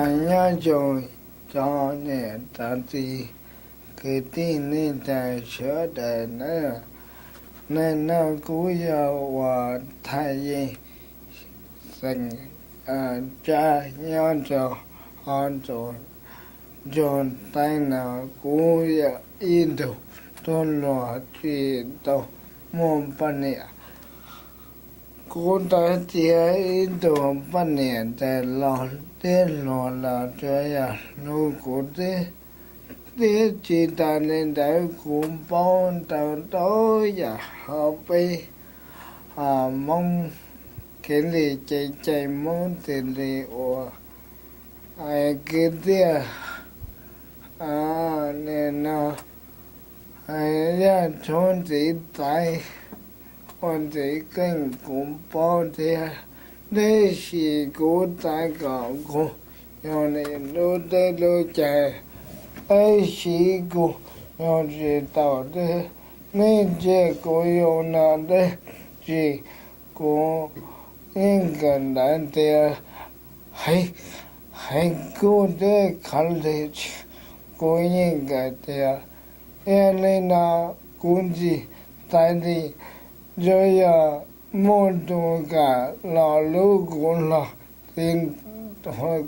Nyob zoo cov niam cov txiv kwv tij neej tsa sawv daws nawb. Nim no kuv yog uas Thaj Yeej xeem Tsab nyob rau hauv ntuj Ntsug Teeb no. Kuv yog ib tug tub hluas tsis tau muaj poj niam. Kuv tau txiav ib tug poj niam ntawm los thiab hluas los tsuas yog hlub kuv xwb. Thiab tsis tas li ntawd kuv paub tau ntau yam hauv peb Hmoob kev li cev cai Hmoob xws li uas kwv tij, nim no Yaj Tshoob ntxiv txaiv ua ntxiv keej kuv paub thiab. Tab sis kuv xav kom kuv yog li lub teb lub chaw, tab sis kuv yog tsis tau thiab. Nej ntsia kuv yog no tab sis kuv yeej kawm ntawv tias heev, heev kub thiab khav lig, kuv yeej kawm tias. Yog li no kuv tsis txais li, tsuas yog muaj tus kam los hlub kuv los txiv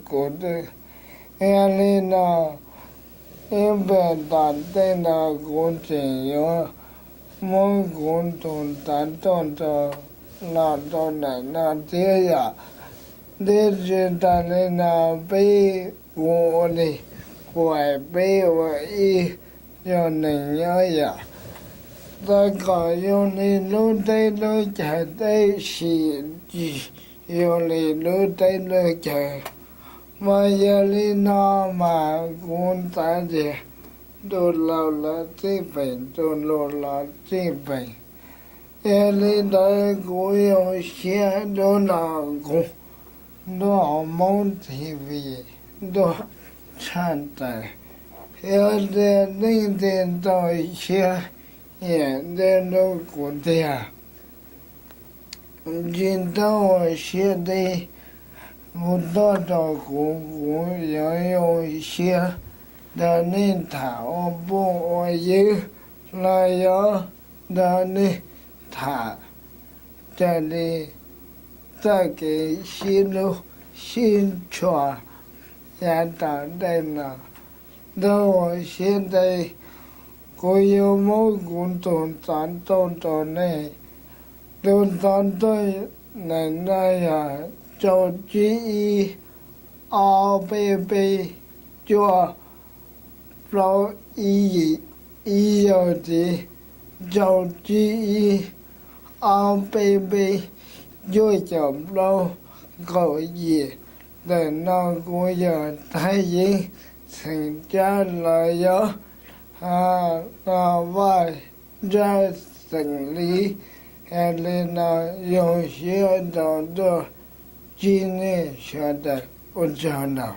kuv xwb. Yog li no ib pliag tom ntej no kuv tseem yuav muab kuv tus xov tooj rau los rau ntawm no thiab yom. Thiab tsis tas li no peb, kuv ua li kuv hais, peb ua ib yog neeg nyob yom. Xav kom yog li lub teb lub chaw tab sis tsis yog li lub teb lub chaw. Mas yog li no mas kuv xav tias ntuj laus los txij peem, ntuj hluas los txij peem. Yog li ntawd kuv zoo siab dua no kuv ntuj Hmoob T V ntuj tshaj tawm. Yog tias leej twg tau siab nyiam ntej nrog kuv tiag, tsis tau ua siab deb, hu tuaj rau kuv, kuv yuav zoo siab nrog nej tham ua phooj ua ywg los yog nrog nej tham raws li txoj kev sib hlub sib tshua yav tom ntej no. Ntuj siab ntev, kuv yuav muab kuv tus xov tooj rau nej. Tus xov tooj ntawm no yog rau tsib ib, ob peb peb, cuaj plaub ib yim, ib yog tiv, rau tsib ib, ob peb peb, cuaj caum plaub, kaum yim. Ntawm no kuv yog Thaj Yeeb xeem Tsab los yog Los Vaj Ntsab xeem Lis. Yog li no zoo siab rau tuaj ntsib nej sawv daws, ua tsaug ntau.